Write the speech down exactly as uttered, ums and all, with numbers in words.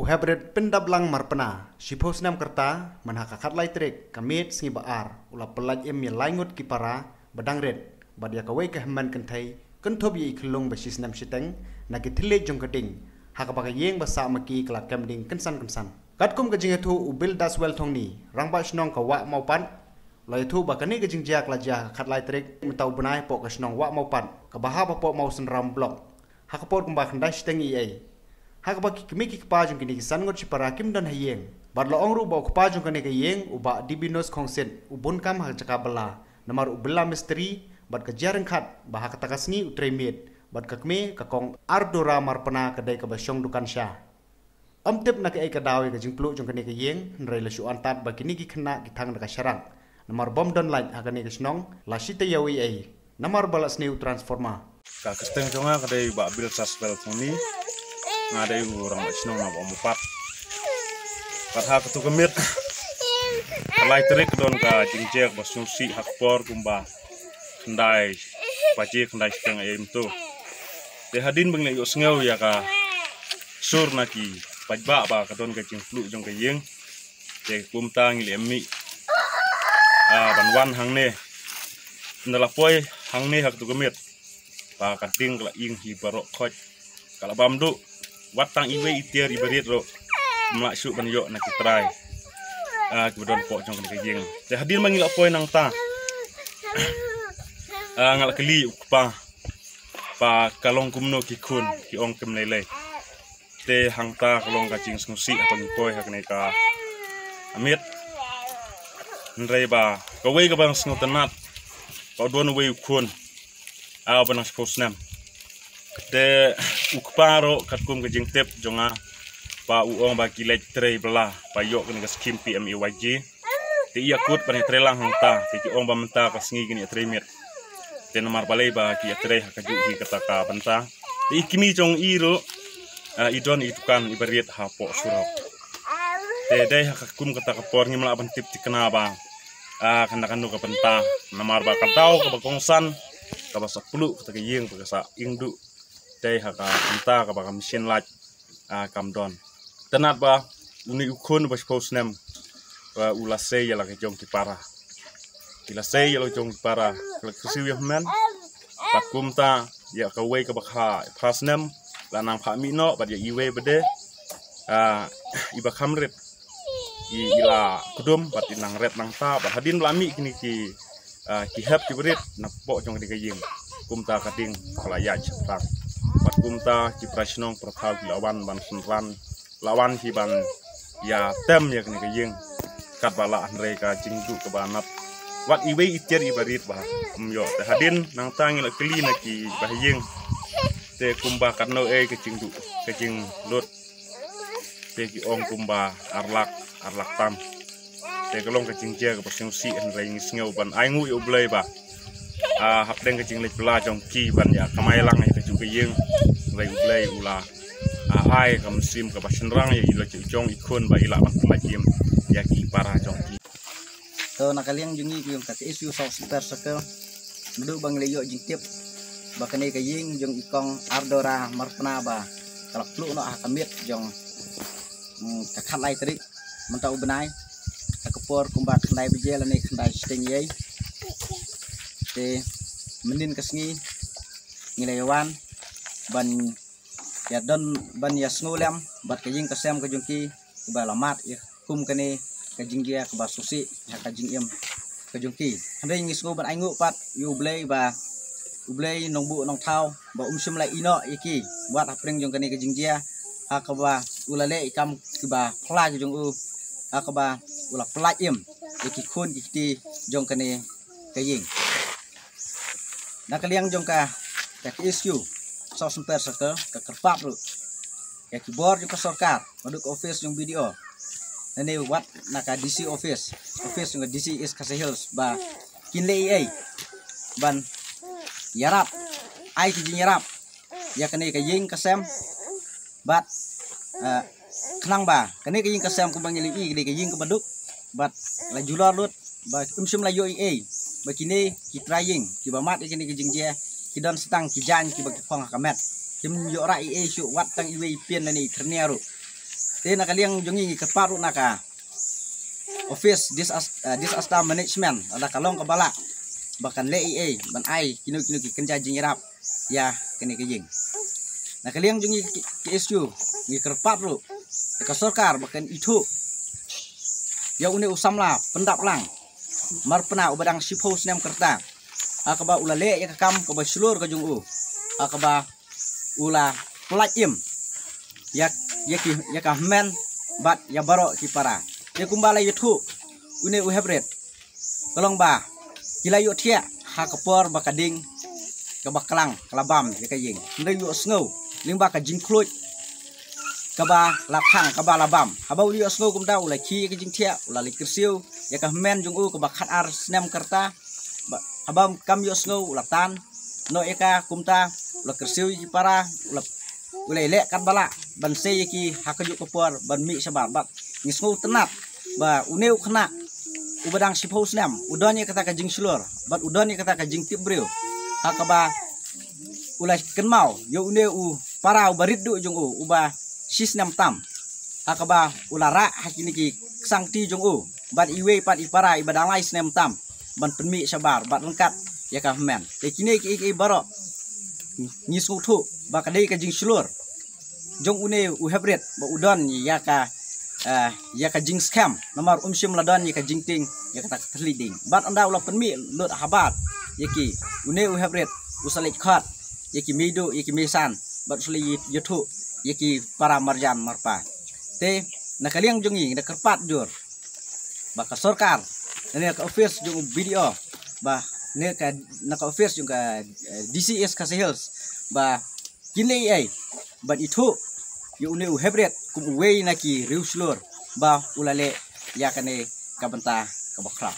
Peprit Pyndaplang Marpna, shiphew snem ka rta, mynha ka khatlai tarik ka Miet sngi ba ar, u la pyllait im ïa laingut ki para ba dang rit bad ïa kawei ka hynmen kynthei kynthup ïa i khyllung ba shisnem shiteng na ki thylliej jong ka ding, ha kaba ka ïing ba sah ma ki ka la kem ding kynsan kynsan. Katkum ka jingïathuh u Bildaswell Thongni, Rangbah Shnong ka Wah Mawpat, u la ïathuh ba kane ka jingjia ka la jia ha ka khatlai tarik mynta u bnai hapoh ka shnong Wah Mawpat kaba hap hapoh Mawsynram Block, ha ka por kumba khyndai shiteng eiei, ha kaba ki kmie ki kpa jong kine ki san ngut shipara kim don ha ïing. Bad la ong ruh ba u kpa jong kane ka ïing, u Bah Dibinus Khongsit, u bun kam ha ka jaka bylla namar u bylla mistri, bad ka jia ryngkhat ba ha kata ka sngi u trei miet bad ka kmie, ka Kong Ardora Marpna, ka dei kaba shong dukan sha. Ym tip na kaei ka daw ïa ka jingpluh jong kane ka ïing, hynrei la shu antad ba kine ki khynnah ki thang da ka sharang, namar bym don light ha kane ka shnong, la shi taïew eiei namar ba la sniew transformer. Ka kyrteng jong nga ka dei Bah Bildaswell Thongni. Nga dei u Rangbah Shnong na Wah Mawpat. Bad ha katu ka miet, ka lai tarik ka don ka jingjia kaba sngewsih ha ka por kumba khyndai baje, khyndai shiteng eiei mynta. Te hadien ba ngi la ïohsngew ïa ka sur na ki paidbah ba ka don ka jingpluh jong ka ïing, te kumta ngi la mih, ah, ban wan hangne. Ynda la poi hangne ha katu ka miet, ba ka ding ka la ing hi baroh khoit, ka la bam duh. Wat tang iwei i tiar i barit ruh ym lah shuh ban ïoh na ki trai, ah, kiba don hapoh jong kane ka ïing. Te hadien ba ngi la poi nangta, ah, nga la kylli u kpa ba ka long kumno ki khun, ki ong kim lei lei. Te hangta ka long ka jingsngewsih haba ngi poi ha kane ka miet. Hynrei ba kawei kaba nga sngewtynnat, ba u don uwei u khun, ah, uba nang shiphew snem. Te u kpa ruh katkum ka jingtip jong nga, ba u ong ba ki leit trei bylla ba ïoh kane ka skhim P M A Y G. Te i ïakut ban ïatrei lang hangta, te ki ong ba mynta ka sngi kin ïatrei miet. Te namar balei ba ki ïatrei ha kajuh hi kata ka bynta. Te i kmie jong i ruh, ah, i don i dukan i barit hapoh surok. Te dei ha ka kum kata ka por ngim lah ban tip thikna ba, ah, kane kano ka bynta. Namar ba ka daw kaba kongsan, kaba sa pluh kata ka ïing ba ka sa ing duh, dei ha ka bynta kaba ka machine light, ah, kam don. Tynnat ba une u khun ba shiphew snem, ba u la sei ïa la ka jong ki para. Ki la sei ïa la ka jong ki para, ki la kyrsiew ïa hynmen. Bad kumta ïa kawei kaba kha phra snem, la nang phah mih noh, bad ïa iwei ba de, ah, iba kham rit, i, i la kdum bad i nang ret nangta, bad hadien ba la mih kine ki, ah, ki hep ki barit napoh jong kane ka ïing, kumta ka ding ka la ïaid shaphrang. Bad kumta ki para shnong para thaw ki la wan ban synran, la wan hi ban ïa tem ïa kane ka ïing katba lah, hynrei ka jingduh kaba nat, wat iwei i tiar i barit ba ym ïoh. Te hadien nangta ngi la kylli na ki bahaïing, te kumba katno ei ka jingduh, ka jinglut. Te ki ong kumba ar lak, ar lak tam. Te ka long ka jingjia kaba sngewsih, hynrei ngi sngew ban ai nguh ïa U Blei ba, ah, hapdeng ka jingleit bylla jong ki ban ïa kamai lang ïa kajuh ka ïing, hynrei U Blei u la, ah, ai ka mynsiem kaba shynrang ïa i la jong i khun ba i lah ban pyllait im ïa ki para jong ki. To, na ka liang jong ngi ki jong ka K S U South Center Circle, naduh ba ngi la ïoh jingtip ba kane ka ïing jong i Kong Ardora Marpna ba ka la pluh noh ha ka miet jong, mm, ka khatlai tarik mynta u bnai, ha ka por kumba khyndai baje lane khyndai shiteng eiei. Te mynnin ka sngi ngi la ïa wan ban ïa don, ban ïa sngewlem bad ka ïing ka sem ka jong ki, kaba la mad ïa kum kane ka jingjia kaba sngewsih ha ka jingim ka jong ki. Hynrei ngi sngew ban ai nguh pat ïa U Blei ba U Blei nongbuh nongthaw ba um shym la ïehnoh ïa ki wat hapdeng jong kane ka jingjia, ha kaba u la leh ïa ki kam kiba phla ki jong u, ha kaba u la pyllait im ïa ki khun ki kti jong kane ka ïing. Na ka liang jong ka, ka K S U South Center Circle ka kyrpad ruh ïa ki bor jong ka sorkar, naduh ka office jong B D O, lane wat na ka D C office, office jong ka D C East Khasi Hills, ba kin leh ei ei ban ïarap, ai ki jingïarap ïa kane ka ïing ka sem. Bad, eh, khnang ba kane ka ïing ka sem kumba ngi la ïohi, kane ka ïing kaba duk, bad la julor lut ba um shym la ïoh ei ei ba kine ki trai ïing kiba mad ïa kane ka jingjia ki don sa tang ki jaiñ kiba ki phong ha ka met, kim ïoh rah ei ei shuh wat tang iwei i pin lane i thyrnia ruh. Te na ka liang jong ngi ngi kyrpad ruh na ka office disas- eh, disaster management, lada ka long kaba lah ba kan leh ei ei ban ai kino kino ki kynja jingïarap ïa kane ka ïing. Na ka liang jong ngi ki, ki S U ngi kyrpad ruh ïa ka sorkar ba kan ithuh ïa une u samla pyndap lang marpna uba dang shiphew snem ka rta, ha kaba u la leh ïa ka kam kaba shlur ka jong u, ha kaba u la pyllait im ïa, ïa ki, ïa ka hynmen bad ïa baroh ki para. Te kumba la ïathuh une u heprit, ka long ba ki la ïohthiah ha ka por ba ka ding kaba klang ka la bam ïa ka ïing. Hynrei u ïohsngew lyngba ka jingkhluit kaba la thang kaba la bam. Haba u ïohsngew kumta u la khie ïa ka jingthiah, u la leit kyrsiew ïa ka hynmen jong u kaba khatar snem ka rta. Ba, haba kam ïohsngew u la tan noh ïa ka kumta, u la kyrsiew ïa ki para, u la, u la leh katba lah ban sei ïa ki ha kajuh ka por ban mih shabar. Bad ngi sngewtynnat ba une u khynnah uba dang shiphew snem u don ïa kata ka jingshlur bad u don ïa kata ka jingtip briew, ha kaba u la kynmaw ïa une u para uba rit duh jong u uba shi snem tam, ha kaba u la rah ha kine ki ksangti jong u bad iwei pat i para iba dang lai snem tam ban pynmih shabar bad ryngkat ïa ka hynmen. Te kine kiei kiei baroh ngi sngewthuh ba ka dei ka jingshlur jong une u heprit ba u don ïa ka, eh, ïa ka jingskhem namar um shym la don ïa ka jingtieng ïa kata ka thylli ding. Bad ynda u la pynmih lut habar ïa ki, une u heprit u sa leit khot ïa ki meiduh ïa ki meisan bad u sa leit ïathuh ïa ki para marjan marpa. Te na ka liang jong ngi ngi da kyrpad jur ba ka sorkar, ne ka office jong u B D O, ba ne ka, na ka office jong ka, eh, D C East Khasi Hills, ba kin leh ei ei ban ithuh ïa une u heprit kum uwei na ki riewshlur ba u la leh ïa kane ka bynta kaba khraw.